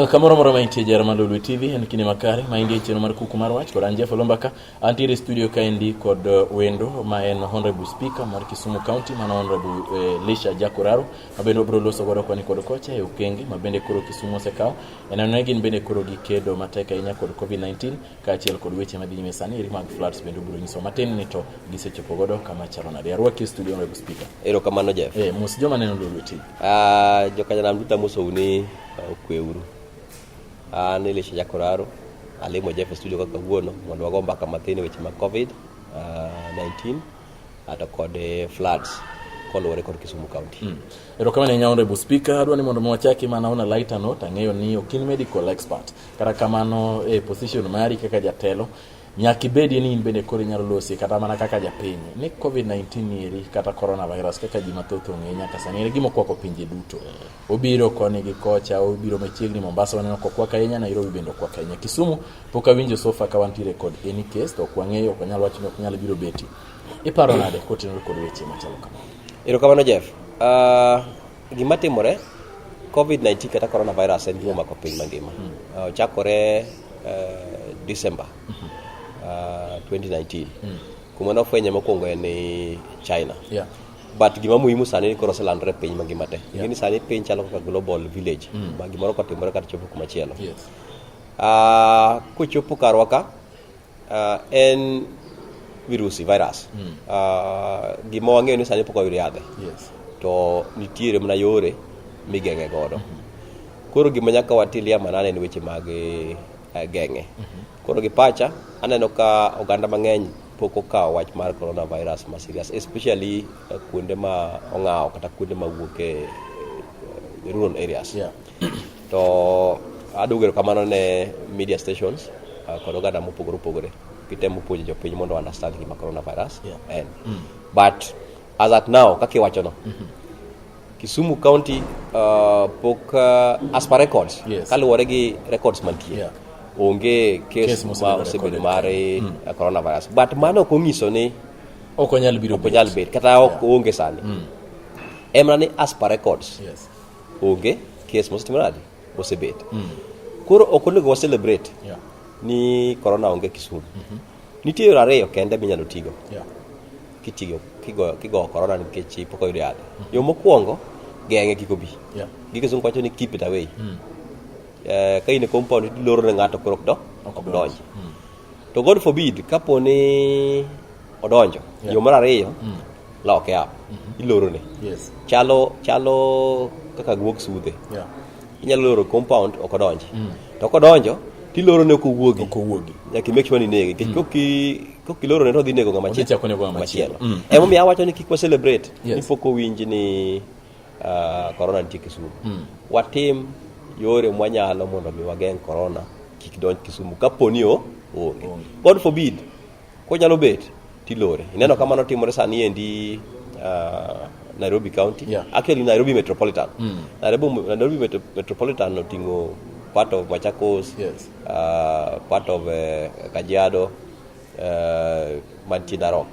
Kamoro amora ma intie jara mar Lolwe TV en kinde makare ma indie chenro mar kuku mar wach kod an Jeff Olombaka. Antiere e studio kaendi kod wendo ma en Honorable Speaker mar Kisumu County, mano Honorable Elisha Jack Oraro, ma bende wabiro loso godo koni kod kocha e okenge ma bende koro Kisumu osekawo e neno ni gin bende koro gikedo matek ahinya kod COVID-19 kaachiel kod weche madhi nyime sani eri mag floods bende obiro nyiso matin ni to gisechopo godo kama chalo nade. Arwaki e studio, Honorable Speaker. Erokamano, Jeff. Mos joma neno Lolwe TV. Jokanyanam duto amosou ni okweuru. An Elisha Jack Oraro, alimo Jeff e studio kaka kawuono mondo wago mbaka mathin e weche mag COVID 19 to kod floods koluwore kod Kisumu County. Erokamano ahinya, Honorable Speaker. Adwa ni mondo mi wachaki mana on a lighter note. Ang'eyo ni ok in medical expert. Kata kamano e position mari kaka jatelo nyaka ibedie ni in bende koro inyalo losi kata mana kaka japiny ni COVID-19 ni eri kata coronavirus kaka ji mathoth ong'eye nyaka sani en gima okwako pinje duto. Obiro koni gi kocha, obiro machiegni Mombasa waneno kokwak ahinya, Nairobi bende okwak ahinya. Kisumu pok awinjo so far ka wantiere kod any case to ok wang'eyo, ok wanyal wacho ni ok nyal biro betie. Iparo nade kotenore kod weche machalo kamano? Erokamano, Jeff. Gima timore, COVID-19 kata coronavirus en gima omako piny mangima. Ochakore December 2019. Kuma nofwenye mokwongo en ni China. But gima muhimu sani ni koro oselandore e piny mangima te. Ing'e ni sani piny chalo kaka global village ma gimoro kotimore kata chopo kuma chielo. Kochopo karwa ka, en virusi, virus. Gima wang'eyo ni sani pok oyud yadhe. To nitiere mana yore migeng'e godo. Koro gima nyaka watilie manane en weche mag geng'e. Koro gi pacha aneno ka oganda mang'eny pok okawo wach mar coronavirus ma serious, especially kuonde ma ong'awo kata kuonde ma wuok e rural areas. To aduogo erokamano ne media stations kod oganda mopogore opogore gitemo puonjo jopiny mondo understand gima coronavirus en. But as at now, kaka iwachono, Kisumu County pok as per records, kaluwore gi records mantie, onge case case ma mosebedo osebedo recorded. Mar coronavirus, but mano ok onyiso ni ok onyal biro ok onyal bet kata ok onge sani. En mana ni as per records onge case mosetimore nade mosebet. Koro ok onego wa celebrate ni corona onge Kisumu. Nitie yore ariyo kende minyalo tigo kitigo kigo corona nikech pok oyud yath. Yo mokwongo, geng'e kik obi. Gi Kizungu wacho ni keep it away. Ka in e compound tiloro ne ng'ato koro ok donj. To God forbid kapo ni odonjo, yo mar ariyo, lock up, ilorone. Chalo kaka guok sudhe. Inyalo loro compound ok odonji. To kodonjo tilorone ok owuogi. Ok owuogi. Nyaka i make sure ni inege. Nikech kokilorone to odhi nego ng'ama Odhi chako nego ng'ama machielo. Chielo. Emomiyo awacho ni kik wa celebrate ni pok owinj ni corona nitie Kisumu. Watim yore mwanyalo mondo mi wageng' corona kik donj Kisumu kapo ni o onge. God forbid, konyalo bet tilore. Ineno kama notimore sani endi Nairobi County. Actually, Nairobi Metropolitan. Nairobi Metropolitan oting'o part of Machakos, part of Kajiado, mantie Narok,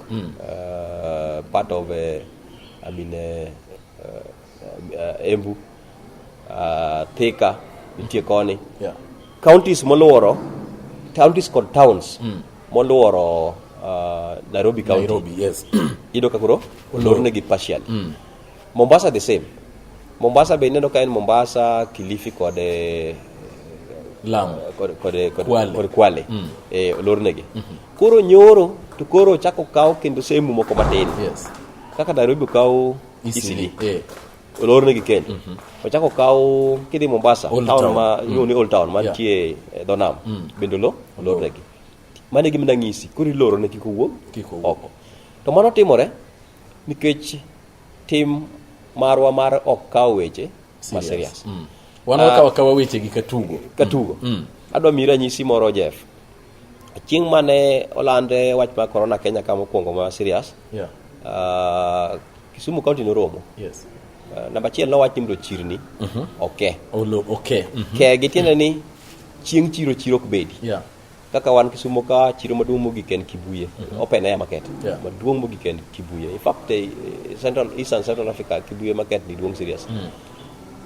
part of I mean, Embu, Thika, nitie koni. Counties moluoro, counties kod towns moluoro Nairobi County. Nairobi, yes. Iyudo ka koro olornegi partially. Mombasa the same. Mombasa be ineno ka en Mombasa, Kilifi kod Lamu. kod Kwale. Kod Kwale. Olornegi. Koro nyoro to koro ochako kaw kendo sehemu moko matin. Kaka Nairobi okaw Eastleigh. Eastleigh. Olornegi kendo. Ochako kaw kidhi Mombasa, Old town Town. ma iluongo ni Old Town mantie e dho nam. Bende olornegi. Mano e gima nang'isi. Koro ilorone kik owuog Kik owuog. Oko. To mano timore nikech tim marwa mar ok kawo weche ma serious. Wan wakawo akawa weche gi katugo. Katugo. Adwa miyi ranyisi moro, Jeff. Chieng' mane olande wach mar corona Kenya ka mokwongo ma serious, Kisumu County noromo. Namba achiel, nowach ni mondo chirni oke. Olo, okay. Ke gi tiende ni chieng' chiro chiro ok bedi. Kaka wan Kisumu ka, chiro maduong' mogik en Kibuye. Open air market. Maduong' mogik en Kibuye. In fact, Central, Eastern Central Africa, Kibuye market ni duong' serious.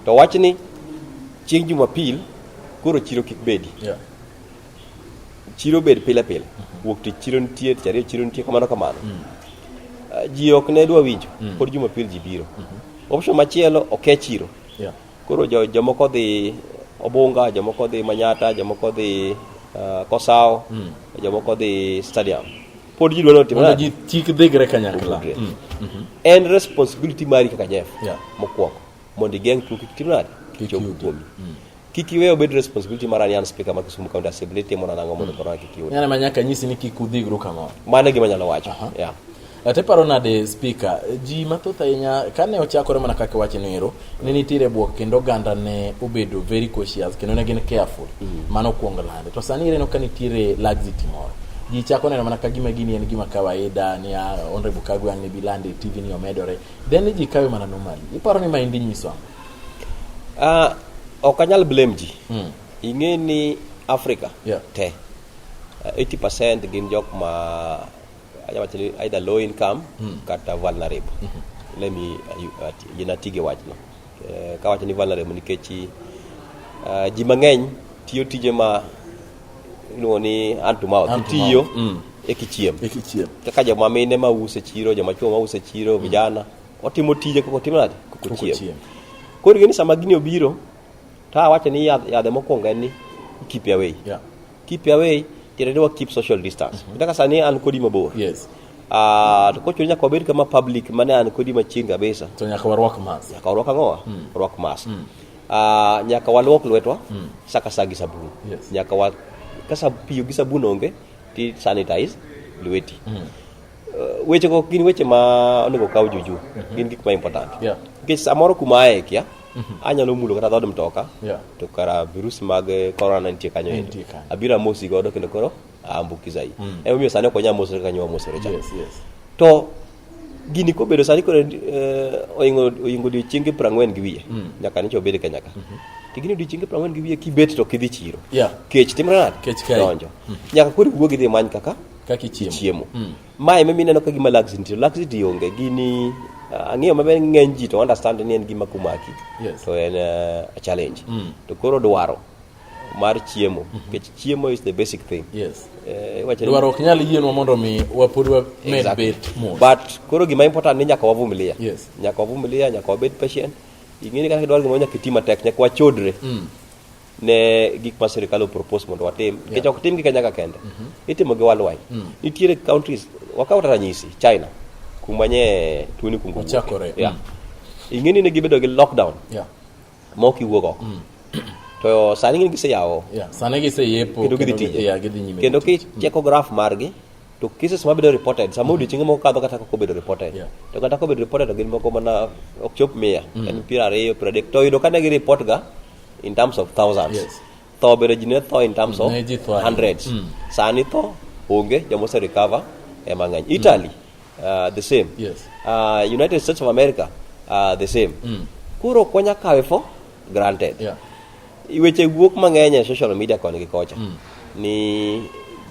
To wach ni chieng' Jumapil Koro chiro kik bedi. Yeah. Chiro bed pile pile. Wuok tich chiro nitie, tich ariyo chiro nitie, kamano kamano. Ji ok ne dwa winjo. Pod Jumapil ji biro. Option machielo oke chiro. Yeah. Koro jomoko dhi Obunga, jomoko dhi Manyata, jomoko dhi Kosao, jomoko dhi Stadium. Pod ji dwaro timo Mondo nade? ji kik dhigre kanyakla. Opogre. En responsibility mari kaka Jeff Yeah. mokwongo mondo igeng' tuo kik tim nade? Kik Chop yudi. kuomi. Kik iwe obed responsibility mara ni an speaker ma Kisumu County Assembly timo na nang'o mondo corona kik yudi. Ng'ano ma nyaka nyisi ni kik udhigru kamoro. Mano e gima anyalo wacho. Yeah. To iparo nade speaker, ji mathoth ahinya kane ochakore mana kaka iwacho ni ero, ne nitiere buok kendo oganda ne obedo very cautious kendo ne gin careful. Mano okuongo lande. To sani ineno ka nitiere laxity moro. Ji chako neno mana ka gima gini en gima kawaida ni ah, Honorable Kagwe ang' ne bi lande e TV ni omedore. Then ji kawe mana normally. Iparo ni maendi nyiso ang'o? Ok anyal blame ji. Ing'e ni Africa Yeah. te 80% gin jok ma anyalo wacho ni either low income kata vulnerable. Let me yien atige wachno. Kawacho ni vulnerable nikech ji mang'eny tiyo tije ma iluongo ni hand to mouth. Hand to Itiyo mouth. E kichiem. E kichiem. Kaka joma mine ma uso e chiro, joma chuo ma uso e chiro, vijana otimo tije koko timo nade? Koko Koko chiem. chiem. Koro ing'e ni sama gini obiro to awacho ni yadhe mokwongo en ni keep away. Yeah. Keep away tiende ni wa keep social distance. Kata sani an kodi mabor. Yes. To kochuno nyaka wabed kama public mane an kodi machiegni kabisa. To nyaka warwak mask. Nyaka warwak ang'owa? Warwak mask. Nyaka waluok lwetwa sa ka sa gi sabun. Yes. Nyaka wa ka pi gi sabun onge ti sanitize lweti. Weche go gin weche ma onego kaw juju. Gin gik ma important. Yeah. Nikech samoro kuma aye kia, anyalo mulo kata dhood mtoka. Yeah. To kara virusi mag corona nitie kanyo endo. Nitie kanyo. Abiro amosi godo kendo koro aambukiza yi. Emomiyo sani ok wanyal mosore kaka nyo wamosore cha. Yes. To gini kobedo sani koro oingo odiochienge 40 gi wiye. Nyaka nyocha obed Kenya ka. To gini odiochienge 40 gi wiye kibet to ok idhi chiro. Yeah. Kech timre nade? Kech kayi. Donjo. Nyaka koro iwuog idhi imany kaka Kaka ichiemo. chiemo. Mae ema ineno ka gima laxity nitie. Laxity onge. Gini ang'eyo maber ng'eny ji to understand ni en gima komaki. Yes. To en a challenge. To koro dwaro mar chiemo. Nikech chiemo is the basic thing. Yes. Iwacho ni- Dwaro ok nyal yienwa mondo mi wapod wamed Exactly. bet mos. But koro gima important ni nyaka wavumilia. Yes. Nyaka wavumilia, nyaka wabed patient. Ing'e ni kata kidwaro gimoro nyaka iti matek, nyaka wachodre. Ne gik ma sirikal opropose mondo watim. Nikech ok tim gi Kenya ka kende. Itimo gi worldwide. Nitiere countries, wakaw kata ranyisi, China, kuma nye tuoni kuongo wuoke. Ochakore. Yeah. Ing'e ni ne gibedo gi lockdown Yeah. ma ok iwuog oko. To sani ing'e ni giseyawo Yeah. Sani giseyepo kendo gidhi kendo tije. yeah, gidhi nyime. Kendo gi tich. kicheko graph margi to cases mabedo reported sama odiochienge moko kadho kata kok obedo reported. Yeah. To kata kobedo reported to gin moko mana ok chop 100, en 20, 30 to yudo kane gi report ga in terms of thousands. Yes. Tho bende ji ne tho in terms of Ne ji tho ahinya. hundreds. Sani tho onge joma ose recover ema ng'eny. Italy the same. Yes. United States of America the same. Koro ok wanya kawe for granted. Yeah. Weche wuok mang'eny e social media koni gi kocha ni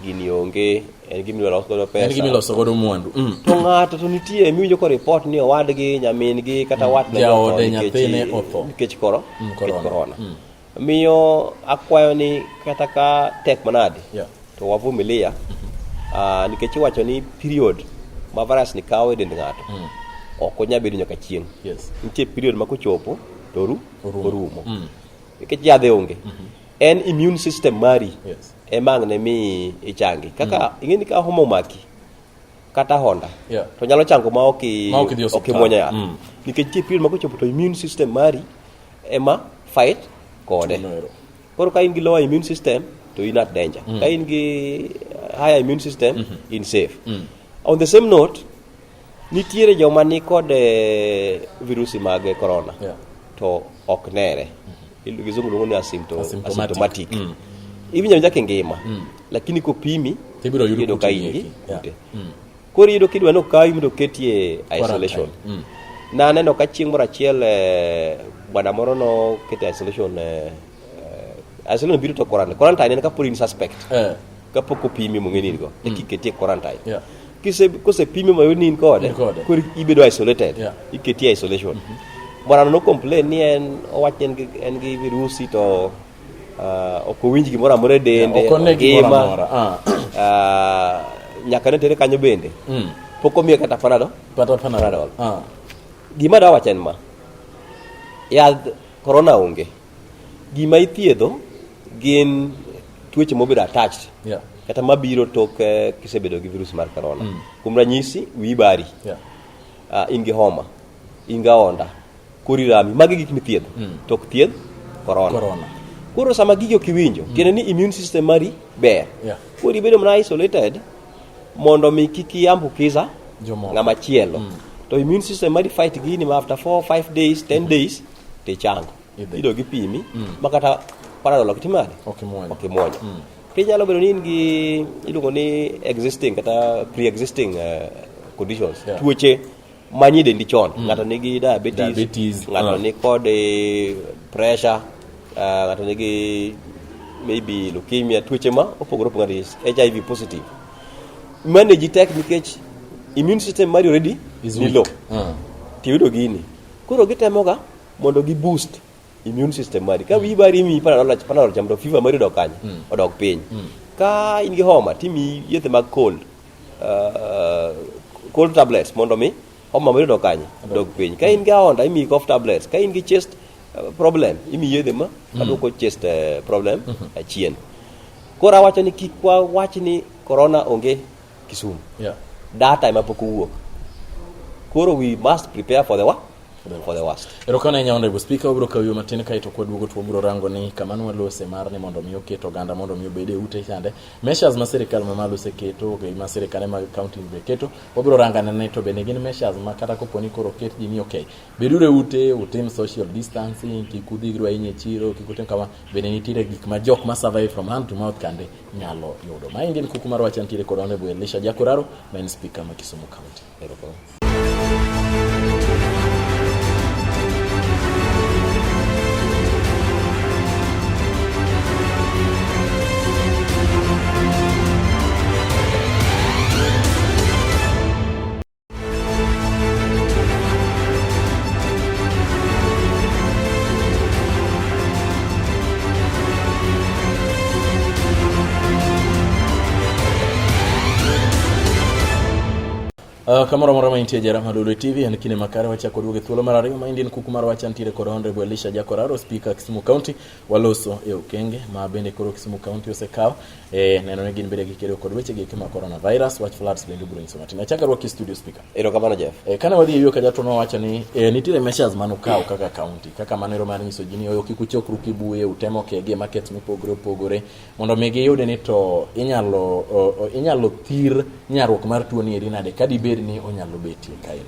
gini onge en gima ilos godo pesa. En gima iloso godo mwandu. To ng'ato to nitie miwinjo ko report ni owadgi, nyamin-gi kata watne Jaode, otho nikech- nyathine otho. nikech koro Mm, nikech corona. corona. Miyo akwayo ni kata ka tek manade Yeah. to wavumilia nikech iwacho ni period ma virus ni kawo e dend ng'ato ok onyal bedo nyaka chieng'. Yes. Nitie period ma kochopo to Orumo. orumo. Nikech yadhe onge. En immune system mari Yes. ema ang' ne mi ichangi. Kaka ing'e ni ka homa omaki kata honda Yeah. to nyalo chango ma ok Ma ok idhi ok osiptal. imuonyo yath. Nikech nitie period ma kochopo to immune system mari ema fight kode. Tuono ero. Koro ka in gi lower immune system to in at danger. Ka in gi higher immune system in safe. On the same note, nitiere joma ni kod virusi mag corona Yeah. to ok nere. Kizungu luongo ni Asymptomatic. asymptomatic. Iwinjo awinja kingima, lakini kopimi Tibiro yudo iyudo ka kute in gi eki. Yeah. kute. Koro iyudo kidwa ni okawi mondo oketi e isolation. Naneno ka chieng' moro achiel bwana moro noket e isolation isolation biro to quarantine. Quarantine en kapod in suspect. Kapok opimi mong'e ni in go, eka iketi e quarantine. Yeah. Kosepimi mayud ni in kode, In kode. koro ibedo isolated. Yeah. Iketi e isolation. Bwanano no complain ni en owach ni en gi virusi to Ok owinj gimoro amora e dende, Ok one gimoro ongima. amora. Ah. Nyaka ne tere kanyo bende. Pok omiye kata Panadol. Kata Panadol. Panadol. Ah. Gima dawacho en ma. Yadh corona onge. Gima ithiedho gin tuoche mobedo attached. Kata mabiro tok kisebedo gi virus mar corona. Kuom ranyisi, wiyi bari. In gi homa, in gi ahonda, kori rami, magi gik mithiedho. To ok thiedh corona. Corona. Koro sama gigi ok iwinjo, tiende ni immune system mari ber. Koro ibedo mana isolated mondo mi kik iambukiza Jomoko. ng'ama chielo. To immune system mari fight gini ma after 4 5 days 10 days to ichango. Idhi. Idog ipimi ma kata Panadol ok itimade. Ok imuonyo. Ok imuonyo. Tinyalo bedo ni in gi iluongo ni existing kata pre-existing conditions. Tuoche manie dendi chon. Ng'ato nigi diabetes, Diabetes, ng'ato ni kod pressure, ng'ato nigi maybe leukemia, tuoche ma opogore opogore, HIV positive. Manage tek nikech immune system mari already Is ni weak. low. Tiyudo gini. Koro gitemoga mondo gi boost immune system mari. Ka wiyi bari imiyi Panadol, Panadol cha mondo fever mari odog kanye? Odog piny. Ka in gi homa timiyi yedhe mag cold, cold tablets mondo mi homa mari odog kanye? Odog piny. Ka in gi ahonda imiyi cough tablets. Ka in gi chest problem imiyi yedhe ma maduoko chest problem chien. Koro awacho ni kik wawach ni corona onge Kisumu. Data ema pok owuok. Koro we must prepare for the what? For the worst. Erokamano ahinya Honorable Speaker, wabiro kawo yo matin kaeto kwaduogo to wabiro rango ni kama nwalose mar ni mondo mi oket oganda mondo mi obed e ute chande. Measures ma sirikal mamalo oseketo, gi ma sirikande mag county be keto, wabiro rango anena ni to bende gin measures ma kata kopo ni koro oket ji ni okay, beduru e ute, utim social distancing, kik udhigru ahinya e chiro, kik utim kama, bende nitiere gik ma jok ma survive from hand to mouth kande nyalo yudo. Maendi en kuku mar wach antiere kod Honorable Elisha Jakoraro ma en Speaker ma Kisumu County. Erokamano. Kamoro amora ma intie jara Malulu TV en kinde makare wachako duogo e thuolo mar ariyo ma indien kuku mar wach antiere kod Honorable Elisha Jakoraro Speaker Kisumu County waloso e okenge ma bende koro Kisumu County osekawo e neno ni gin bende gikedo kod weche gi eki mag coronavirus wach floods bende obiro nyiso matin achako arwaki e studio Speaker. Erokamano Jeff. Kane wadhi e yo kacha to nowacho ni nitiere measures mane ukawo kaka county kaka mano mar nyiso ji ni oyo kik uchokru kibuye utemo kegi e markets mopogore opogore mondo mi giyud ni to inyalo thir nyarruok mar tuo ni eri nade ka dibed ni onyalo betie kaendi.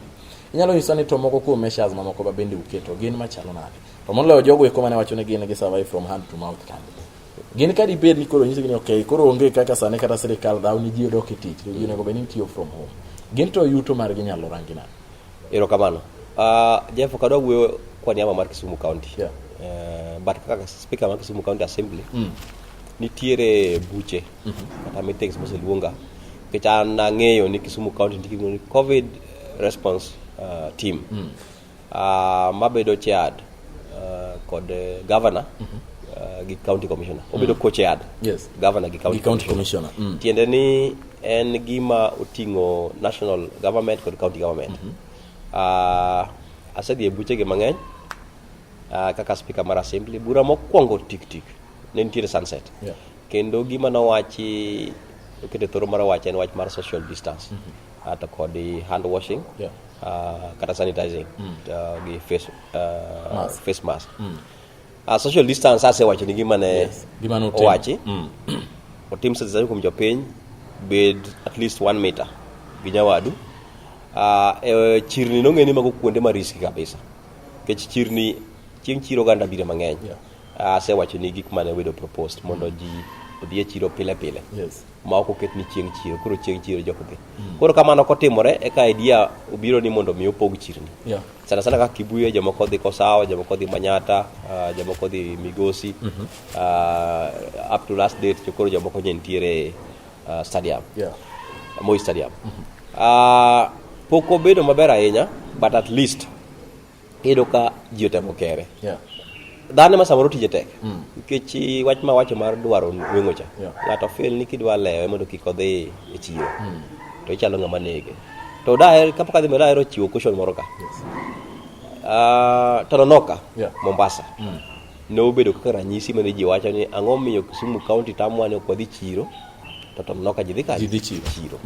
Inyalo nyisa ni to moko kuom measures mamoko ma bende uketo gin machalo nade? To moloyo jogo eko mane wacho ni gin gi survive from hand to mouth kande. Gin ka dibed ni koro nyisgi ni okay, koro onge kaka sani kata sirikal dhaw ni ji odok e tich, to ji onego bed ni tiyo from home. Gin to yuto margi nyalo rangi nade? Erokamano. Jeff, ok adwa wuoyo kwa niaba mar Kisumu County. But kaka speaker mar Kisumu County Assembly, nitiere buche kata meetings moseluonga nikech an ang'eyo ni Kisumu County nigi gimoro ni COVID response team mabedo chaired kod governor gi county commissioner. Obedo co-chaired. Governor gi county, Gi county commissioner. Tiende ni en gima oting'o national government kod county government. Asedhi e buchegi mang'eny kaka speaker mar assembly. Bura mokwongo tik tik ne nitiere Sunset. Kendo gima nowachi oketo thoro mar wacho en wach mar social distance. To kod hand washing. Kata sanitizing gi Mask. face mask. Social distance asewacho ni gima ne Gima notimo. owachi. Otim sensitization kuom jopiny, bed at least 1 meter gi nyawadu. E chirni nong'e ni mago kuonde ma risky kabisa. Nikech chirni chieng' chiro oganda biro mang'eny. Asewacho ni gik mane obedo proposed mondo ji odhi e chiro pile pile. Ma ok oket ni chieng' chiro, koro chieng' chiro jok dhi. Koro kamano kotimore, eka idea obiro ni mondo mi opog chirni. Sana sana kaka Kibuye, jomoko dhi Kosawa, jomoko dhi Manyata, jomoko dhi Migosi. Up to last date, to koro jomoko nye nitiere stadium. Moi Stadium. Pok obedo maber ahinya, but at least iyudo ka ji otemo kere. Dhano ma samoro tije tek. Nikech wach ma wacho mar dwaro nweng'o cha. Ng'ato feel ni kidwa lewe mondo kik odhi e chiro. To ichalo ng'ama nege. To daher kapok adhi mbele dahero chiwo caution moro ka. Tononoka, Mombasa. Nobedo kaka ranyisi mane ji wacho ni ang'o miyo Kisumu County tamowa ni ok wadhi chiro to Tononoka ji dhi kanye? Ji dhi chiro. Chiro.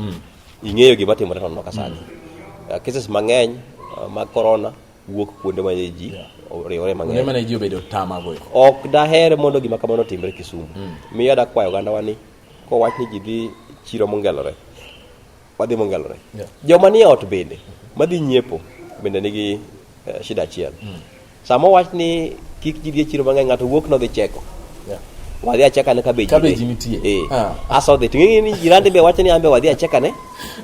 Ing'eyo gima timore Tononoka sani. Cases mang'eny mag corona wuok kuonde ma ji oriwore Kuonde mang'eny. mane ji obedo tamago eko. Ok daher mondo gima kamano otimre Kisumu. Miyo adakwayo ogandawa ni kowach ni ji dhi chiro mongelore, wadhi mongelore. Joma nie ot bende madhi nyiepo bende nigi shida achiel. Sama owach ni kik ji dhi e chiro mang'eny, ng'ato wuok nodhi cheko. Wadhi achekane ka be ji Ka be ji nitie. Aso dhi. To ing'e ni jirande be wacho ni an be wadhi achekane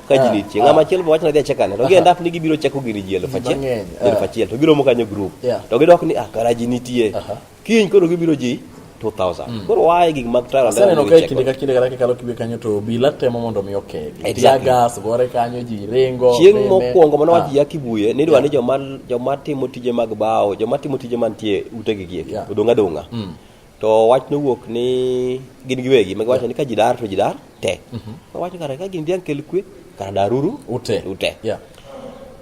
ka ji nitie. Ng'ama chielo be wacho ni adhi achekane. To gi end up ni gibiro cheko gir ji eluf Ji achiel. mang'eny, Eluf achiel. To giromo kanyo group. To gidok ni ah kara ji nitie. Kiny koro gibiro ji 2000. Koro wae gik mag trial and error Aseneno ni ka e gicheko. kinde ka kinde kata kikalo kibe kanyo to obila temo mondo mi okegi. Exactly. Tear gas gore kanyo ji ringo. Chieng' nene. mokwongo mane wach ya Kibuye nidwa ni joma timo tije mag bao, joma timo tije mantie utegi gi eki, odong' adong'a. To wach nowuok ni gin giwegi ma giwacho ni ka ji dar to ji dar te. Wawacho kare ka gin dhiang' kel kwe, kara daruru Ute. ute.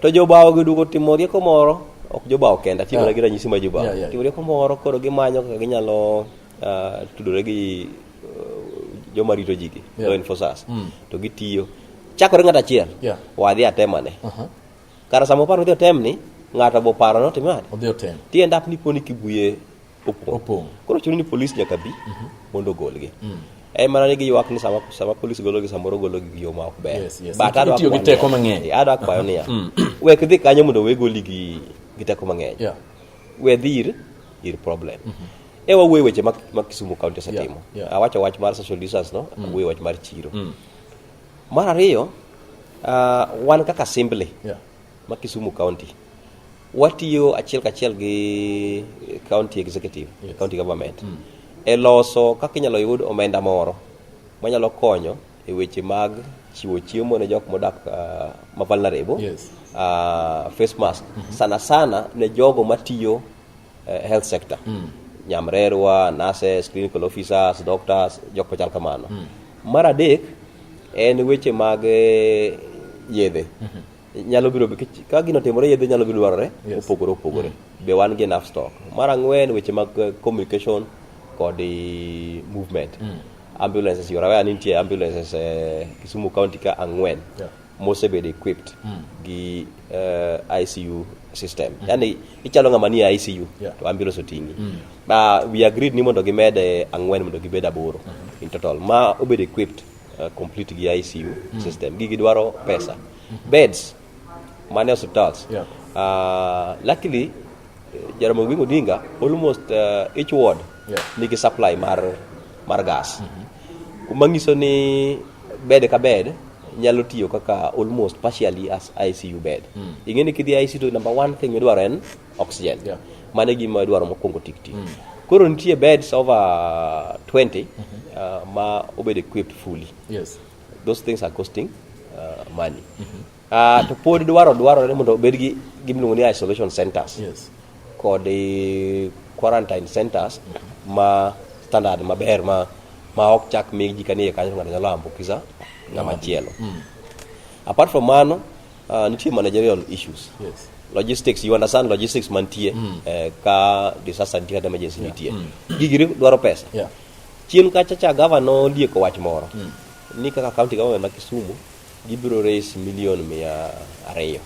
To Jobao gi oduogo timo rieko moro, ok jobao kende, atiyo mana gi ranyisi mar jobao. Timo rieko moro koro gimanyo kaka ginyalo tudore gi joma rito ji gi, law enforcers. To gitiyo. Chakore ng'ato achiel, wadhi atemane. Kara sama oparo ni odhi otemni, ng'ato bo paro ni otim nade? Odhi otem. Ti end up ni poni Kibuye opong'. Opong'. Koro chuno ni polis nyaka bi mondo ogolgi. En mana ni giywak ni sama polis gologi samoro gologi gi yo ma ok ber. Yes, yes. But adwa Itiyo gi kwayo teko niya- mang'eny. Adwa kwayo niya, wek dhi kanyo mondo we goli gi teko mang'eny. We dhi ir problem. E wawuoyo weche ma Kisumu County osetimo. Awacho wach mar social distance no, awuoyo wach mar chiro. Mar ariyo, wan kaka assembly ma Kisumu County watiyo achiel kachiel gi county executive, county government e loso kaka inyalo yud omenda moro manyalo konyo e weche mag chiwo chiemo ne jok modak ma vulnerable, face mask sana sana ne jogo matiyo health sector, nyamrerwa, nurses, clinical officers, doctors, jok machal kamano. Mar adek en weche mag yedhe. Nyalo biro nikech ka gino otimore yedhe nyalo biro dwarore opogore opogore. Be wan gi enough stock. Mar ang'wen weche mag communication kod movement. Ambulances, you are aware ni nitie ambulances Kisumu County ka ang'wen mosebedo equipped gi ICU system. Yani ichalo ng'ama nie ICU to ambulance oting'i. We agreed ni mondo gimed ang'wen mondo gibed aboro in total. Ma obedo equipped complete gi ICU system. Gigi dwaro pesa. Beds mane hospitals. Luckily Jaramogi Oginga Odinga almost each ward nigi supply mar gas. Manyiso ni bed ka bed nyalo tiyo kaka almost partially as ICU bed. Ing'e ni kidhi ICU to number one thing midwaro en oxygen. Mano e gima idwaro mokwongo tik tik. Koro nitie beds over 20 ma obedo equipped fully. Those things are costing money. To pod dwarore mondo obed gi gima iluongo ni isolation centers. Kod quarantine centers ma standard maber ma ok chak mi ji kanie kanyo ng'ato nyalo ambukiza ng'ama chielo. Apart from mano, nitie managerial issues. Logistics, you understand logistics mantie ka disaster nitie kata emergency nitie. Gigi dwaro pesa. Chien kacha cha gavana nolieko wach moro ni kaka county government ma Kisumu gibiro raise milion 200.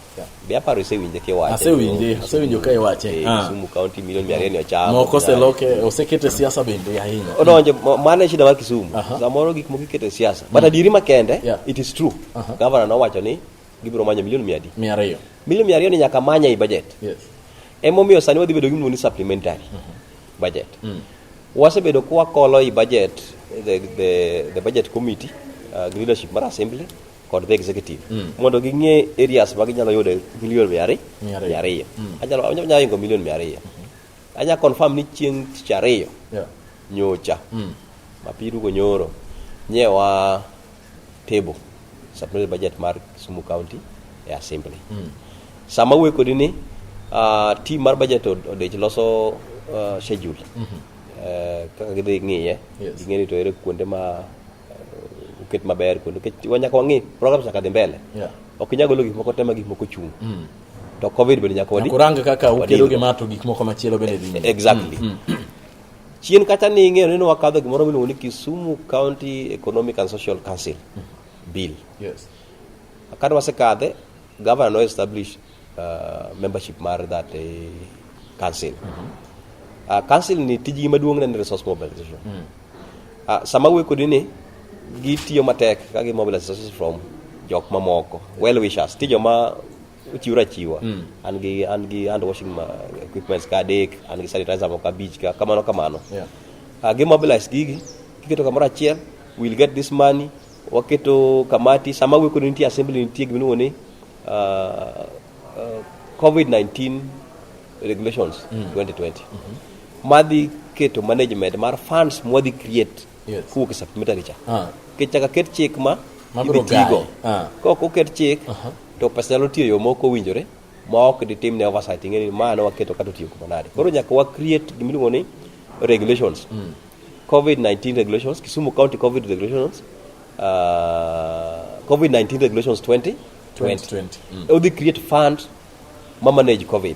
Be aparo isewinje kiwache. Asewinjo ka iwache. Kisumu County milion 200 ni ochamo. Moko oseloke, osekete siasa bende ahinya. Odonjo, mano e shida mar Kisumu. Samoro gik moko iketo e siasa. But adieri makende, it is true. Governor nowacho ni gibiro manyo milion mia adi? 200. Milion 200 ni nyaka manya ei budget. Emomiyo sani wadhi bedo gi gimiluongo ni supplementary budget. Wasebedo kwakolo i budget, the budget committee, leadership mar assembly kod the executive mondo ging'e areas ma ginyalo yude milion mia ariyo. Mia ariyo. Mia ariyo. Anyalo hingo milion 200. Anya confirm ni chieng' tich ariyo nyocha mapirugo nyoro nyewa table supplementary budget mar Kisumu County e assembly. Sama wuoyo kodi ni team mar budget odich loso schedule kaka gidhi ng'iye. Ging'e ni to ere kuonde ma oket maber, kuonde nikech nyaka wang'i programs nyaka dhi mbele. Ok inyal golo gik moko te ma gik moko chung'. To COVID bende nyaka wadi. Nyaka urang kaka ukedo wadeal gi go. ma to gik moko machielo bende dhi nyime. Exactly. Chien kacha ni ing'eyo ni wakadho gimoro miluongo ni Kisumu County Economic and Social Council Bill. Kane wasekadhe, governor no establish membership mar that council. Council ni tijgi maduong' ne en resource mobilization. Sama wuoyo kodi ni gitiyo matek ka gi mobilize resources from jok mamoko, well wishers, ti joma ochiwre achiwa. An gi hand washing equipments ka adek, an gi sanitizer moko abich ka, kamano kamano. Gi mobilize gigi, giketo kamoro achiel, we'll get this money, waketo kamati. Sama wuoyo kodi nitie assembly, nitie gimiluongo ni COVID-19 regulations 2020 madhi keto management mar funds mwadhi create kowuok e supplementary cha. Nikech nyaka ket chik ma Mabiro idhi tigo. gaye. Ka ok oket chik, to pesa nyalo tiyo e yo mok owinjore ma ok ditim ne oversight, ing'e ni ma ne waketo kata otiyo kuma nade. Koro nyaka wa create gimiluongo ni regulations. COVID-19 regulations, Kisumu County COVID regulations, COVID-19 regulations 2020. 2020. Odhi create fund ma manage COVID.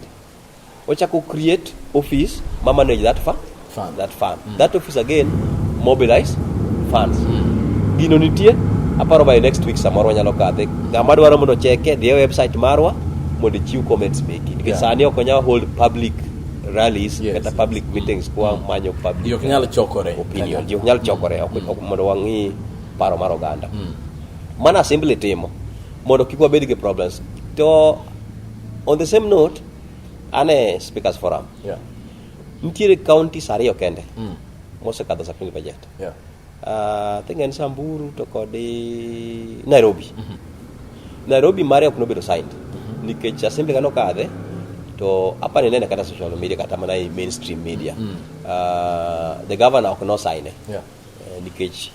Ochako create office ma manage that fund. Fund. That fund. That office again mobilize funds. Gino nitie, aparo by next week samoro wanyalo kadhe. Ng'ama dwaro mondo cheke, dhi e website marwa mondo ichiw comments meki. Nikech sani ok wanyal hold public rallies kata public meetings kwa manyo public Ji ok nyal chokore. opinion. Ji ok nyal chokore mondo wang'i paro mar oganda. Mano assembly timo mondo kik wabed gi problems. To on the same note, an e Speakers Forum. Nitiere counties ariyo kende mosekadho supplementary budget. I think en Samburu to kod Nairobi. Nairobi mare ok nobedo signed nikech assembly kane okadhe to apani nene kata social media kata mana e mainstream media. The governor ok no sign nikech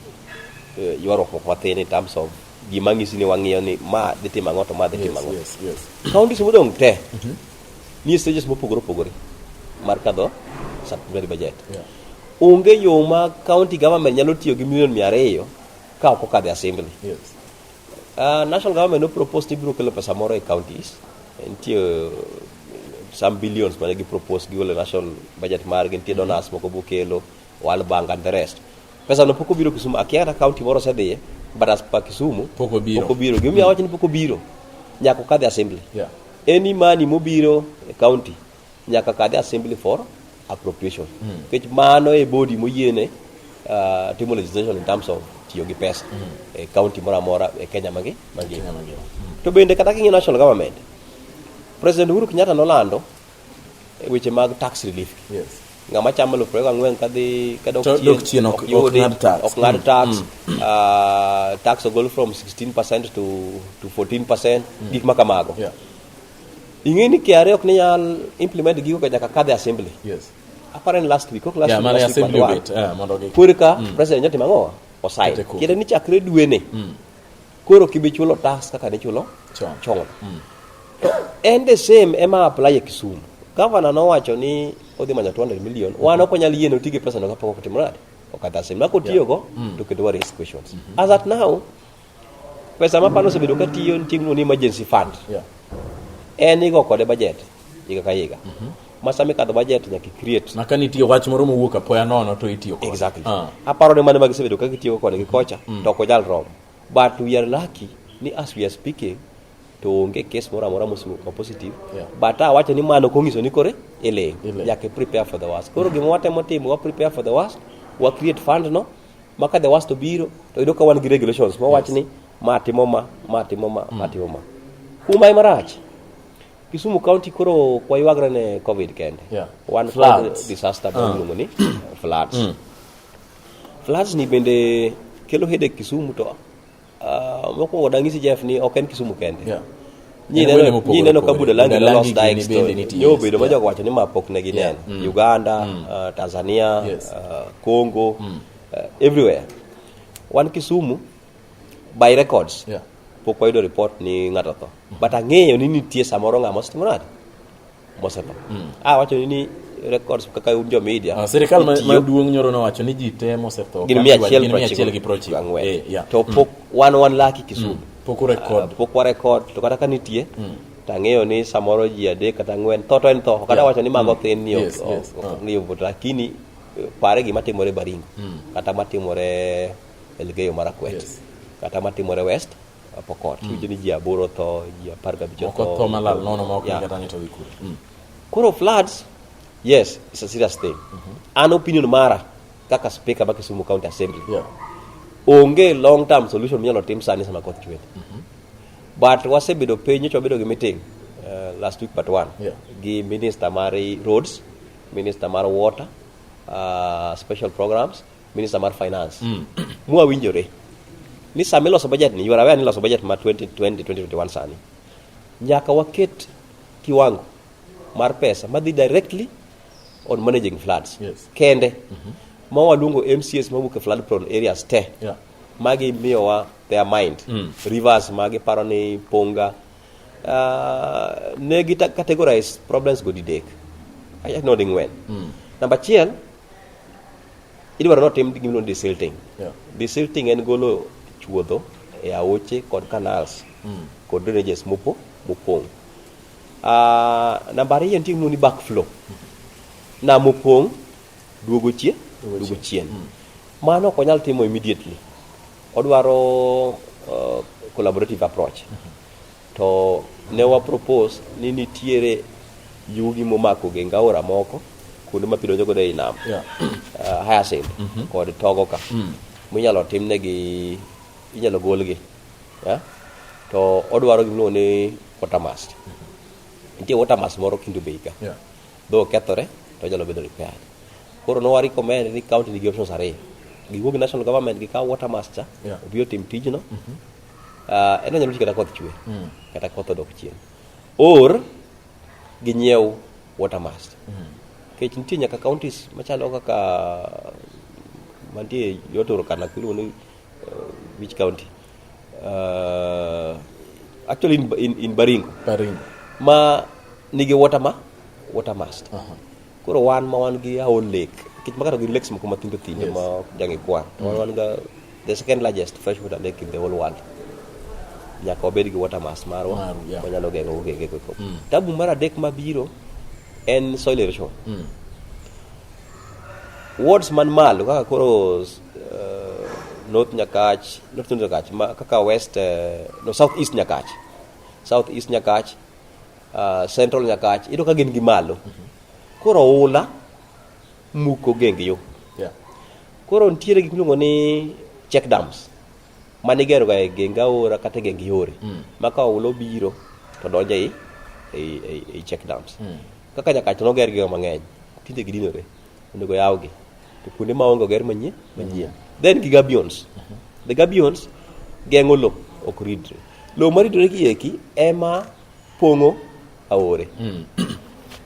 ywaruok moko mathin in terms of gima ng'isi ni wang'iyo ni ma dhi timo ang'o to ma dhi timo ang'o. Counties modong' te nie stages mopogore opogore mar kadho supplementary budget. Onge yo ma county government nyalo tiyo gi milion 200 ka ok okadho e assembly. National government no propose ni biro kelo pesa moro e counties. Nitie some billions mane gi propose gigolo e national budget margi, nitie donors moko bokelo, World Bank and the rest. Pesa no pok obiro Kisumu. Akia kata county moro osedhiye, but as per Kisumu Pok obiro. Pok obiro. Gimomiyo awacho ni pok obiro, nyaka okadh e assembly. Any money mobiro e county nyaka kadh e assembly for appropriation. Nikech mano e body moyiene timo legislation in terms of tiyo gi pesa e county moro amora e Kenya mangima. Kenya mangima. To bende kata king'iyo national government, President Uhuru Kenyatta nolando e weche mag tax relief. Ng'ama chamo 24,000 kadhi kadok To dok chien ok yudi, ng'ad tax. ok ng'ad tax. Tax ogol from 16% to 14%, gik ma kamago. Ing'e ni KRA ok nyal implement gigo ka nyaka kadhe assembly. Aparo ni last week, ok last week, mane last week assembly but one. obet, mondo gi Koro ka president nyotimo ang'o? Osign. Kete koko. Tiende ni chakre dwene. Koro ok ibi chulo tax kaka ne chulo Chon. chon. To en the same ema apply e Kisumu. Governor nowacho ni odhi manyo 200 million. Wan ok wanyal yie ni oti gi pesa no kapok otimo nade? Okadho assembly. Ma kotiyogo to kendo wa raise questions. As at now, pesa ma pano osebedo ka tiyo nitie gimiluongo ni emergency fund. En igo kode budget higa ka higa. Ma sama ikadho budget nyaka i create. Ma ka nitie wach moro mowuok apoya nono to itiyo kode. Exactly. Aparo ni mano ma gisebedo ka gitiyo koni gi kocha to ok onyal romo. But we are lucky ni as we are speaking to onge case moro amora mosewuok ma positive. But awacho ni mano ok onyiso ni kore iling'. Iling'. Nyaka i prepare for the worst. Koro gima watemo timo, wa prepare for the worst, wa create fund no, ma ka the worst obiro to yudo ka wan gi regulations ma wach ni ma timo ma, ma timo ma, ma timo ma. Kuma ema rach. Kisumu County koro ok waywagre ne COVID kende. Wan kod Floods. disaster ma iluongo ni floods. Floods ni bende kelo headache Kisumu to mokwongo dang'isi Jeff ni ok en Kisumu kende. En gwenge mopogore Nyi neno ka opogore. Budalangi Budalangi nolos gini dikes to bende nitie, nyo yes. obedo ma jogo wacho ni ma pok ne gineno. Uganda, Tanzania, Congo, everywhere. Wan Kisumu by records pok wayudo report ni ng'ato otho. But ang'eyo ni nitie samoro ng'ama osetimo nade? Mosetho. Awacho ni records kaka un jo media. Sirikal itiyo- maduong' nyoro nowacho ni ji te mosetho gin mia achiel gin 190. ang'wen. Yeah. To pok wan laki Kisumu. Pok urekod. Pok warekod to kata ka nitie to ang'eyo ni samoro ji adek kata ang'wen tho to en tho. Ok adwa wacho ni mago thin ni ok ok ng'eyo but lakini pare gima timore Baringo kata matimore Elgeyo Marakwet kata matimore West Pokot. Iwinjo ni ji aboro tho, ji 15 Moko tho. tho malal nono ma ok Yeah. kata ni to dhi kure. Koro floods, yes, it's a serious thing. An opinion mara kaka speaker ma Kisumu County Assembly. Onge long term solution minyalo tim sani sama koth chwe. But wasebedo piny, nyocha wabedo gi meeting last week but one gi minister mar roads, minister mar water, special programs, minister mar finance. Mwawinjore ni sama iloso budget ni, you are aware ni iloso budget mar 2020 2021 sani. Nyaka waket kiwango mar pesa madhi directly on managing floods. Kende. Ma waluongo MCAs mawuok e flood prone areas te. Magi miyowa their mind. Rivers magi paro ni ponga. Ne gi categorize problems go didek. No ding'wen. Namba achiel, idwaro ni otim gima iluongo ni desilting. Desilting en golo chuodho e aoche kod canals kod drainages mopong'. Namba ariyo nitie gima iluongo ni backflow. Nam opong' duogo chien, duogo chien. Mano ok onyal timo immediately. Odwaro collaborative approach. To ne wa propose ni nitiere yugi momako geng aora moko kuonde ma pi donjo godo ei nam. Hyacinth kod togo ka. Minyalo timnegi, inyalo golgi. Yeah? To odwaro gima iluongo ni water mast. Nitie water mast moro Kendu Bay ka. Though okethore to onyalo bedo repaired. Koro ne wa recommend ni county nigi options ariyo. Giwuog gi national government gikaw water mast cha, obi otim tijno. En onyalo tich kata koth chwe, kata koth odok chien. Or ginyiew water mast. Nikech nitie nyaka counties machalo kaka mantie yo Turkana iluongo ni which county? Actually in Baringo. Baringo. Ma nigi water mast. Koro wan ma wan gi Aol Lake, nikech maka to gin lakes moko mathindo thindo ma ok jang' ikwan. To wan ga the second largest freshwater lake in the whole world. Nyaka wabed gi water mast marwa Maru, yeah. wanyalo geng'o go gego go. Tabu mar adek mabiro en soil erosion. Wards man malo kaka koro North Nyakach, North Nyakach, ma, kaka West, no South East Nyakach, South East Nyakach, Central Nyakach, iyudo ka gin gi malo. Koro oula muko geng yo. Koro nitiere gik miluongo ni check dams mane igero ga e geng aora kata e geng yore. Ma ka oula obiro to donjo ei check dams. Kaka Nyakach noger gi mang'eny, tinde gidinore, onego yawgi. To kuonde maonge oger manyien, manyien. Then gi gabions. The gabions geng'o lo ok ridre. Lo maridore gi eki ema pong'o aore.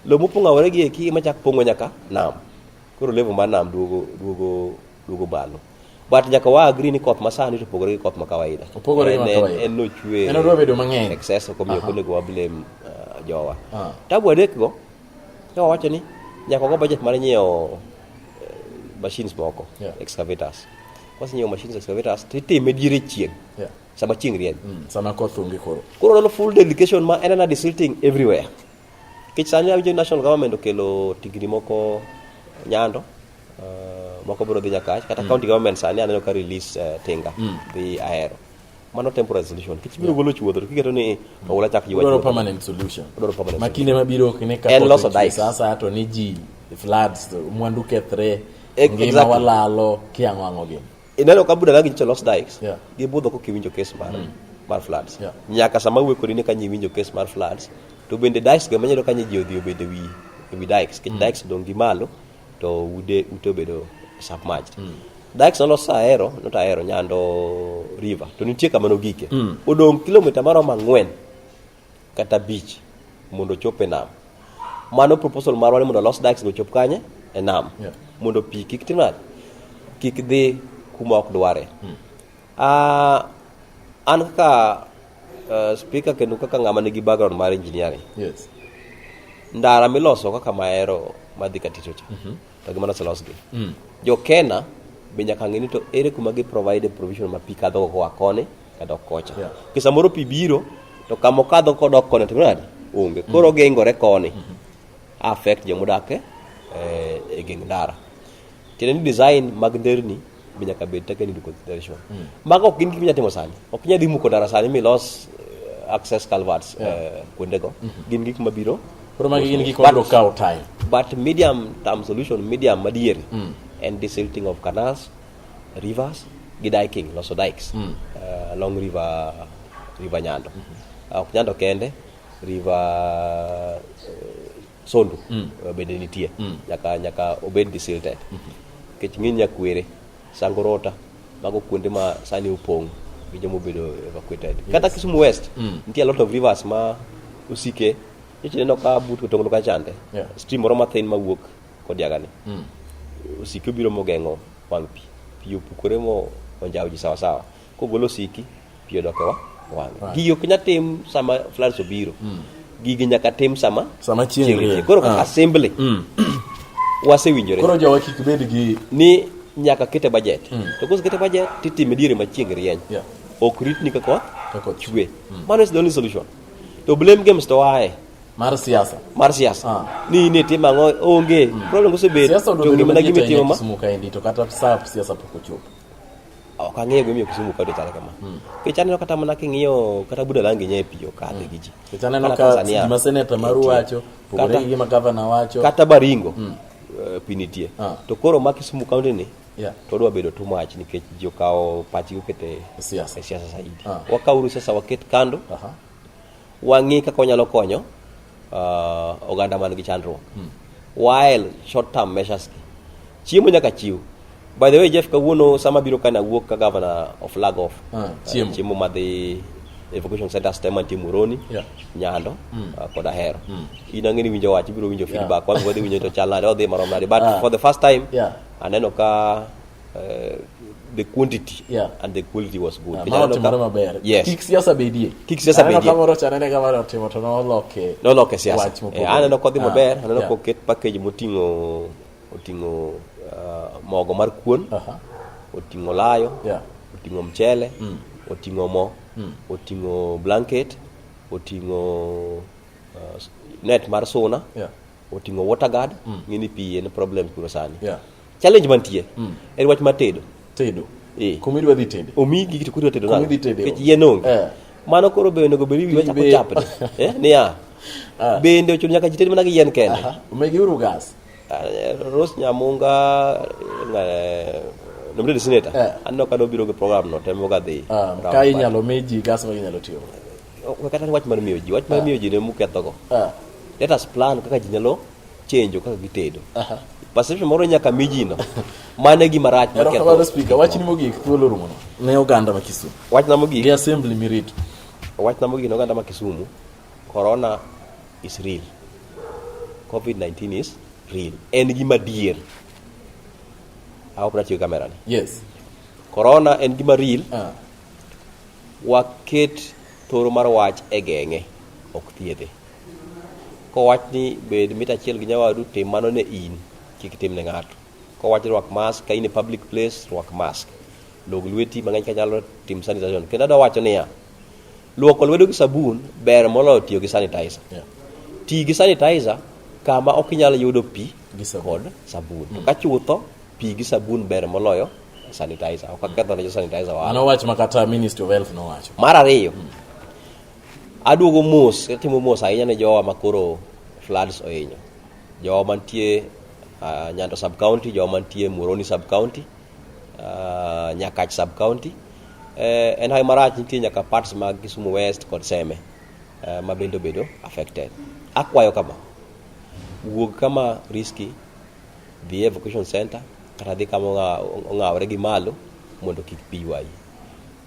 Lo mopong'o aore gi eki ema chak pong'o nyaka nam. Koro level mar nam duogo malo. But nyaka wa agree ni koth masani to opogore gi koth ma kawaida. Opogore gi ma kawaida. En nochwe. En odwa bedo mang'eny. Excess ok omiyo ok onego wa blame jowa. Tabu adek go, ne wawacho ni nyaka wago budget mar nyiewo machines moko, excavators. Kwasenyiewo machines excavators, to itime diere chieng'. Sama chieng' rieny. Sama koth onge koro. Koro neno full dedication ma en ana desilting everywhere. Nikech sani awinjo national government okelo tingni moko Nyando, moko biro dhi Nyakach, kata county government sani aneno ka release tinga dhi Ahero. Mano temporary solution. Nikech ibiro golo chuodho to kiketo ni oula chak ywa Odwaro chuodho. permanent solution. Odwaro permanent Ma solution. kinde mabiro ok ne ka En koth loso ochwe dikes. sa asaya to ni ji floods, mwandu kethre, ngima walalo, kiang'o ang'o gini. Ineno ka Budalangi nyicha los dikes, gibudho kok iwinjo case mar floods. Nyaka sama wuoyo kodi ni ka nyi winjo case mar floods, to bende dikes go manyalo ka nyi ji odhi obedo ewi dikes, nikech dikes odong' gi malo to ute obedo submerged. Dikes nolos Ahero, not Ahero, Nyando River, to nitie kama nogike. Odong' kilomita maromo 4 kata 5 mondo ochop e nam. Mano proposal marwa ni mondo olos dikes go ochop kanye? E nam. Mondo pi kik tim nade? Kik dhi kuma ok dware. An kaka speaker kendo kaka ng'ama nigi background mar engineering. Ndara miloso kaka Mahero madhi Katito cha. To gimano oselosgi. Jo Kena be nyaka ng'e ni to ere kuma gi provide provision ma pi kadho koa koni kadok kocha. Nikech samoro pi biro to kama okadho kodok koni to nade? Onge. Koro ogengore koni. Affect jomodak e geng ndara. Tiende ni design mag nderni be nyaka bed taken into consideration. Mago ok gin gik minyalo timo sani. Ok inyal dhi muko ndara sani milos access culverts kuondego. Gin gik mabiro. Koro magi gin gik mabiro kawo time. But medium term solution, medium madier, en desilting of canals, rivers, gi diking, loso dikes along river Nyando. Ok Nyando kende, river Sondu bende nitie. Nyaka obed desilted. Nikech ng'eny Nyakwere, Sangorota, mago kuonde ma sani opong' gi joma obedo evacuated. Kata Kisumu West, nitie a lot of rivers ma osike. Nyocha ineno ka but Otonglo ka chande. Stream moro mathin mawuok Kodiaga ni. Osike obiro mogeng'o wang' pi. Pi opukore mo onjawo ji sawa sawa. Kogolo osiki, pi odok e wang'e. Gigi ok nyal tim sama floods obiro. Gigi nyaka tim sama Sama chieng' nitie. rieny. Koro kaka assembly wasewinjore Koro jowa kik bed gi ni nyaka kete budget. To kosekete budget titime diere ma chieng' rieny. Ok ritni ka koth Ka koth chwe. Mano is the only solution. To blame games to aye. Mar siasa. Mar siasa. Ni in itimo ang'o onge. Problem osebet. Siasa To obedo gima malich gima ahinya itimo ma Kisumu kaendi to kata sa siasa pok ochopo. Ok ang'eyo gimomiyo Kisumu kaunti chalo kama. Nikech aneno kata mana king'iyo kata Budalangi nye pi okadhe gi ji. Nikech aneno Kata ka Tanzania gima seneta maru nitie. wacho pogore gi gima gavana wacho. Kata Baringo pi nitie. To koro ma Kisumu kaunti ni to odwa bedo too much nikech ji okawo pachgi okete e siasa e siasa saidi. Wakawuru siasa waket kando. Wang'i kaka wanyalo konyo oganda man gi chandruok. While short term measures gi. Chiemo nyaka chiw. By the way, Jeff, kawuono sama biro ka nawuok ka governor of flag off. Chiemo. Chiemo madhi evacuation centers te mantie Muhoroni, Nyando, kod Ahero. In ang'e ni winjo wach, ibiro winjo feedback. Wan wadhi winjo to chal nade, odhi marom nade. But for the first time, aneno ka the quantity and the quality was good. Nikech Mano aneno otimore maber. Yes. Kik siasa bedie. Kik siasa Aneno bedie. kamoro cha nene kamoro otimo to noloke. Noloke siasa. Wach mopogore. Aneno kodhi maber, aneno koket package moting'o oting'o mogo mar kuon, oting'o olayo, oting'o mchele, oting'o mo, oting'o blanket, oting'o net mar suna, oting'o water guard, ng'e ni pi en problem kuro sani. Challenge mantie en wach mar tedo. Tedo. Kuma idwa dhi tede. Omiyi gigi to koro idwa tedo Kuma nang'o? idhi tede Nikech yien onge. Mano koro be onego bed ni wiwa chako chapni. Niya. Bende ochuno nyaka ji ted mana gi yien kende. Omegiuru gas. Rose Nyamunga nominated senator. Aneno ka nobiro gi program no temo ga dhi. Ka inyalo mi ji gas ma ginyalo tiyo. Ok kata wach mar miyo ji, wach mar miyo ji ne mukethogo. Let us plan kaka ji nyalo chenjo kaka gitedo. Perception moro nyaka mi ji no. Mano e gima rach maketho. Erokamano Speaker, wachni mogik thuolo orumono ne oganda ma Kisumu. Wachna mogik. Gi assembly mirito. Wachna mogik ne oganda ma Kisumu, Corona is real. COVID-19 is real. En gima dier. Aok natiyo gi kamera ni. Yes. Corona en gima real. Waket thoro mar wach e geng'e, ok thiedhe. Kowach ni bed mita achiel gi nyawadu, tim mano ne in, kik itim ne ng'ato. Kowach ni rwak mask, ka in e public place, rwak mask. Log lweti mang'eny kanyalo, tim sanitization. Kendo adwa wacho niya, luoko lwedo gi sabun ber moloyo tiyo gi sanitizer. Ti gi sanitizer kama ok inyal yudo pi kod sabun. To ka chutho, pi gi sabun ber moloyo sanitizer. Ok aketho ne jo sanitizer ohala. Mano wach ma kata Ministry of Health nowacho. Mar ariyo, aduogo mos, atimo mos ahinya ne jowa ma koro floods ohinyo. Jowa mantie Nyando sub county, jowa mantie Muhoroni sub county, Nyakach sub county. En hawi marach nitie nyaka parts mag Kisumu West kod Seme ma bende obedo affected. Akwayo kama, wuog kama risky, dhi e evacuation center kata dhi kama ong'awore gi malo mondo kik pi ywayi.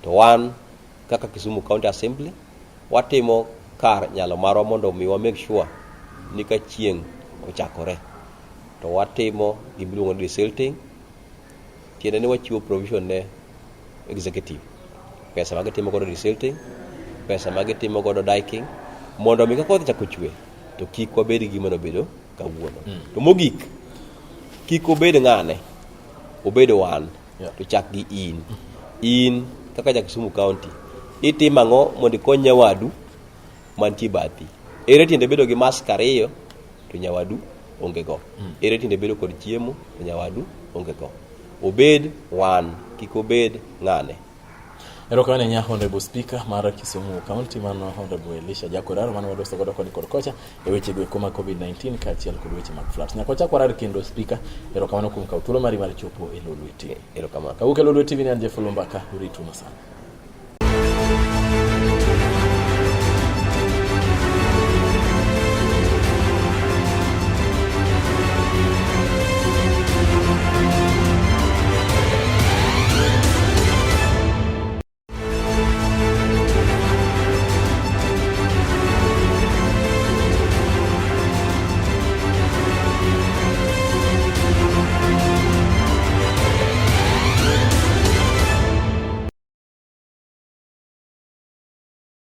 To wan kaka Kisumu County Assembly watimo kar nyalo marwa mondo mi wa make sure ni ka chieng' ochakore to watimo gima iluongo ni desilting, tiende ni wachiwo provision ne executive pesa ma gitimo godo desilting, pesa ma gitimo godo diking mondo mi ka koth ochako chwe to kik wabed gi gima nobedo kawuono. To mogik, kik obed ng'ane, obed wan, to chak gi in. In kaka ja Kisumu County, itimo ang'o mondo ikony nyawadu mantie bathi? Ere tiende bedo gi mask ariyo to nyawadu onge go? Ere tiende bedo kod chiemo to nyawadu onge go? Obed wan, kik obed ng'ane. Erokamano ahinya Honorable Speaker mar Kisumu County mano Honorable Elisha Jakoraro mane waloso godo koni kod kocha e weche go eko mag COVID-19 kaachiel kod weche mag floods. Nyaka wachak warar kendo Speaker, erokamano kuom kawo thuolo mari mar chopo e Lolwe TV. Erokamano. Kawuok e Lolwe TV ne an Jeff Olumbaka, uritu masana.